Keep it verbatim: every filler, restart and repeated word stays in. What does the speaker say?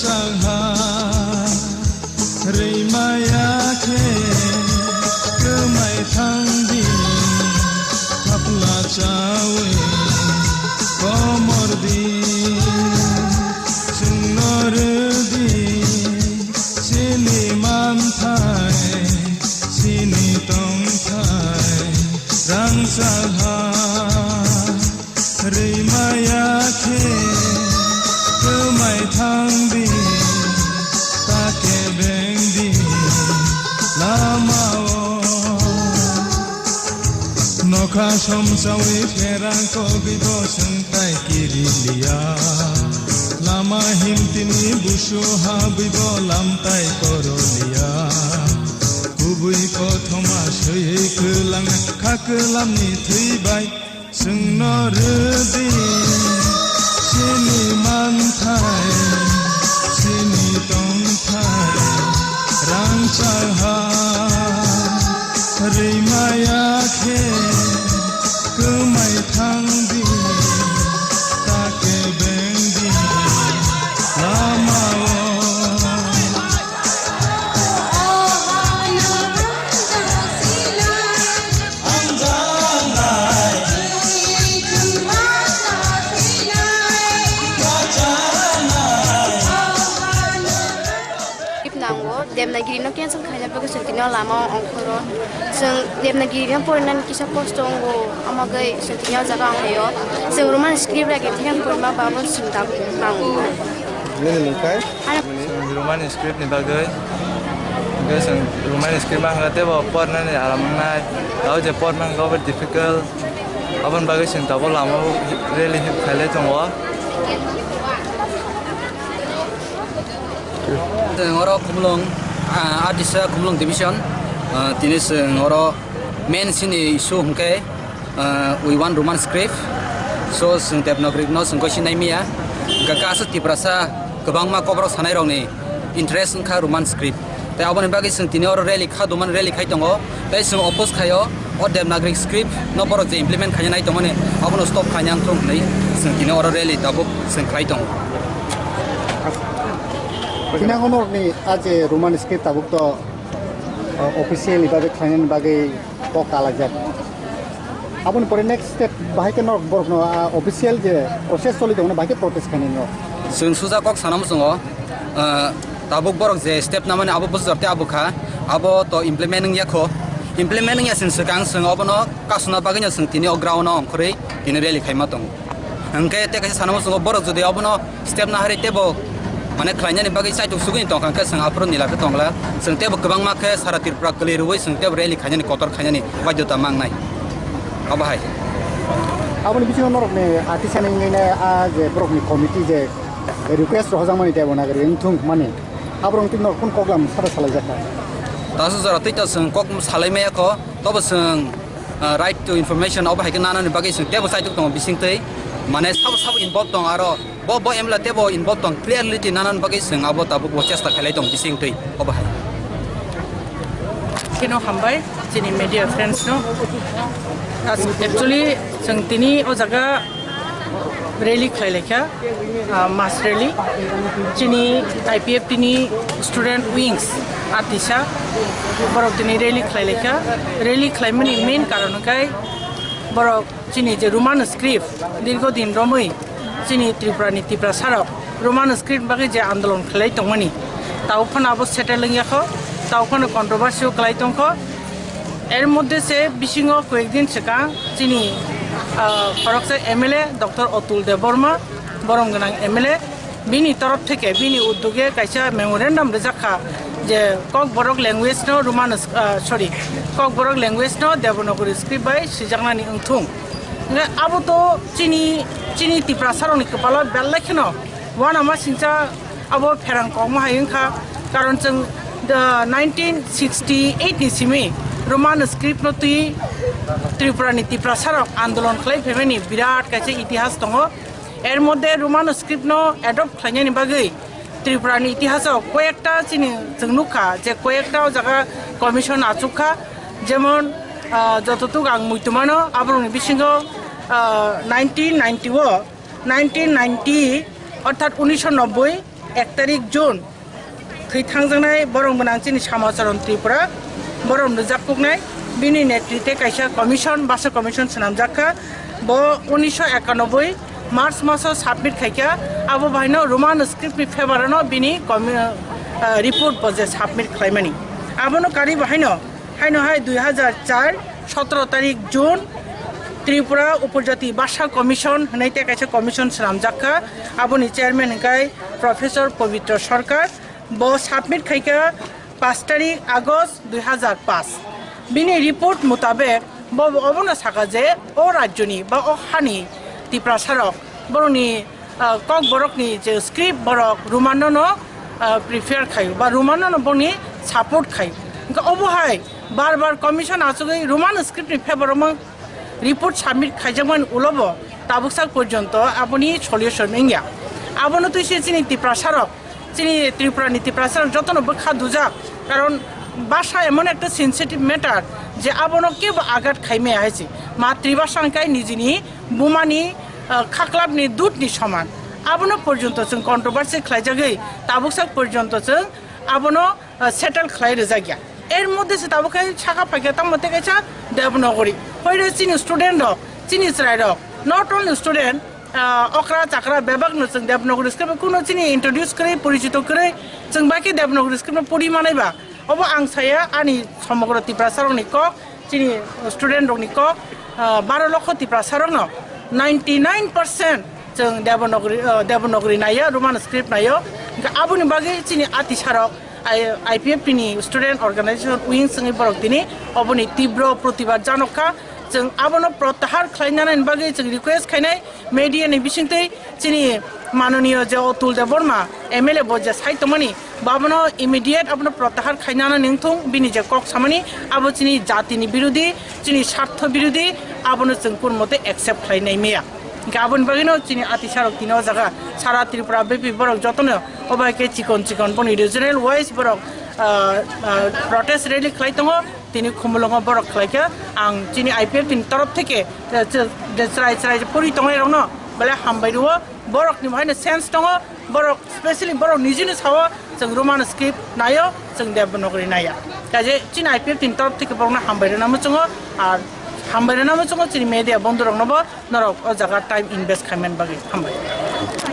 Saha rwimaya khe kwmai thang di, thapla chawi komor di, chwngno rw di, chini manthai, chini tongthai, rang saha. Rwimaya khe kwmai thang di, ta kebeng di lamao. Nokha somsawi pherang kogwi bo swngtai kiri liya. Lama himtini busu habwi bo lamtai koro liya. Kubui kothoma swiwi kwlang kha kwlamni thwi bai. Chwngno rw di chini manthai, chini tongthai, rangchak ha rwimaya khe kwmai thang di, ta kebeng di lamao. Nango, Devanagiri no cancel khaina bagwi chwng tini o lama o ongkhoro. Chwng Devanagiri no porinani kisa kosto wngo, omo bagwi chwng tini o jaga ongkhaio. Chwng Roman script bai khe thengkha porima ba abo chwng tabuk nango. Nini mung khai? Ano Chwng Roman script ni bagwi, hwnkhe chwng Roman script ma hwnka teibo pornani aram wngnai, tei je porna hwnka obo difficult, aboni bagwi chwng tabuk lama o rally khailai tongo. Chwng oro Khumulwng, ah, Atisa Khumulwng division, ah, tini chwng oro main chini issue hwnkhe, ah, we want Roman script. So, chwng Devanagiri no chwng koi sinai miya. Hwnkhe kaisa Tiprasa kwbangma kokrok sanai rokni interest wngkha Roman script. Tei aboni bagwi chwng tini oro rally kha, Roman rally khai tongo. Tei chwng oppose khaio, o Devanagiri script no borok je implement khaina nai tongmani, abono stop khaina wngthung hwnwi chwng tini oro rally tabuk chwng khlai tongo. Tini ang norokni a je Roman script tabuk to, uh, officially bagwi khlainani bagwi kok kalaijak. Aboni pore next step bahai khe norok borokno, ah, official je process choli tongo, bahai khe protest khainai norok. Chwng suja kok sana muchungo, ah, tabuk borok je step namani abo bujor tei abo kha, abo to implement wngya kho. Implement wngya sini swkang chwng obono kasuna bagwino chwng tini o ground o ongkhorwi tini rally khaima tongo. Hwnkhe tei kaisa sana muchungo borok jodi obono step na hari teibo mane khlainani bagwi chaitok sugwi tongkha, hwnkhe chwng aphuru nila khe tongla, chwng teibo kwbangma khe sara Tripura kwlwi rwui chwng teibo rally khainani kotor khainani baidhota mangnai. Abo hai. Aboni bisingo norokni artisan wngwi nai a je borokni committee je request rohorjakmani teibo nagari wngthung hwnmani aborok twi norok kunu koklam sada salaijakha? Tasu jora twi to chwng kok salai maya kho, tobo chwng, ah, right to information obo hai khe nanani bagwi chwng teibo chaitok tongo bisingtwi, mane sabo sabo involve tong aro. Bo, bo M L A teibo involve tong, clearly twi nanani bagwi chwng abo tabuk bo chesta khailai tong bising twi obo hai. Kheno hambai chini media friends no. As-, actually, chwng tini o jaga rally khlai laikha, ah, mass rally. Chini I P F T ni student wings, Atisa, borok tini rally khlai laikha. Rally khlaimani main karon hwnkhe borok chini je Roman script dirgo din romwi chini Tripura ni Tiprasa rok Roman script bagwi je andolon khlai tongmani, tabuk phano abo settle wngya kho, tabuk phano controversy o kwlai tong kho. Er moddhe se bisingo koyek din swkang chini, ah, khoroksa M L A Doctor Atul Debbarma, borom gwnang M L A, bini torof theke, bini uddoge kaisa memorandum rijak kha je Kokborok language no Roman, ah, sorry, Kokborok language no Devanagari script bai swijaknani wngthung. Hwnkhe abo to chini, chini Tiprasa rokni kwpalo belai kheno uanama singcha abo pherang kokma hai wngkha. Karon chwng the nineteen sixty-eight ni simi Roman script no twi Tripura ni Tiprasa rok andolon khlai phaimani birat kaisa itihas tongo. Er moddhe Roman script no adopt khlainani bagwi Tripura ni itihas o koyekta chini chwng nukha je koyekta o jaga commission achukha, jemon, ah, jototuk ang muitu mano aborokni bisingo, ah, nineteen ninety o, nineteen ninety orthat unisho nobboi ek tarik June thwi thangjaknai borok gwnang chini Samacharan Tripura, borok rwjak kuknai, bini netrite kaisa commission, Basa Commission swnamjak kha. Bo unisho ekanoboi March maso submit khaikha, abo bahaino Roman script ni favor ano bini commi-, ah, report bo je submit khlaimani. Abono kari bahaino, haino hai dui hazar char, sotoro tarik June, Tripura Upojati Basa Commission hwnwi tei kaisa commission swnamjak kha. Aboni chairman hwnkhe Professor Pabitra Sarkar. Bo submit khaikha paanch tarik August dui hazar paanch. Bini report mutabek bo obono saka je o rajyoni ba o hani Tiprasarok borokni, ah, kokborokni je script borok Romanono, ah, prepare khaio ba Romanono boni support khaio. Hwnkhe obo hai bar bar commission achugwi Roman script ni favor o mang report submit khaijakmani ulobo tabuksak porjonto aboni solution wngya. Abono twi se chini Tiprasarok, chini Tripurani Tiprasarok jotono bwkha dujak, karon basa emon ekta sensitive matter je abono kebo agat khaimaya hai se. Matribasa hwnkhe nijini bumani, ah, khaklapni dudni soman. Abono porjonto chwng controversy khlaijagwi tabuksak porjonto chwng abono ah, settle khlai rwjak ya. Er moddhe se tabuk khe saka phaikha tamo tei kaisa Devanagari. Poiro chini student rok, chini chwrai rok, not only student, ah, okra chakra bebak no chwng Devanagari script kuno chini introduce kwrwi, porichito kwrwi, chwng bai khe Devanagari script no pori manai ba. Obo ang saya ani somogro Tiprasa rok ni kok, chini student rok ni kok, ah, baro lokho Tiprasa rok no ninety nine percent chwng Devanagari, ah, Devanagari naiyo, Roman script naiyo. Hwnkhe aboni bagwi chini atisarok, I-, I P F T ni student organization wing chwngwi borok tini oboni tibro protibad janok kha. Chwng abono protahar khlainani bagwi chwng request khainai media ni bisingtwi chini manoniyo je Atul Debbarma M L A bo je sai tongmani, bo abono immediate abono protahar khainani wngthung, bini je kok samani abo chini jatini birodi, chini sartho birodi, abono chwng kun mote accept khlainai maya. Hwnkhe aboni bagwino chini atisarok tini o jaga sara Tripura bepi borok jotono obo hai khe chikon chikon boni regional wise borok, ah, ah, protest rally khlai tongo, tini Khumulwngo borok khlai kha. Ang chini I P F T ni torof theke, eh, che-, je chwrai chwrai je pori tongnai rokno belai hambai rwo, borok ni bo haino sense tongo, borok specially borok nijini sao chwng Roman script naio, chwng Devanagari naiya. Kaje chini I P F T ni torof theke borokno hambai rwna muchungo, ar hambai rwna muchungo chini media bondhu rokno bo norok o jaga time invest khaimani bagwi hambai.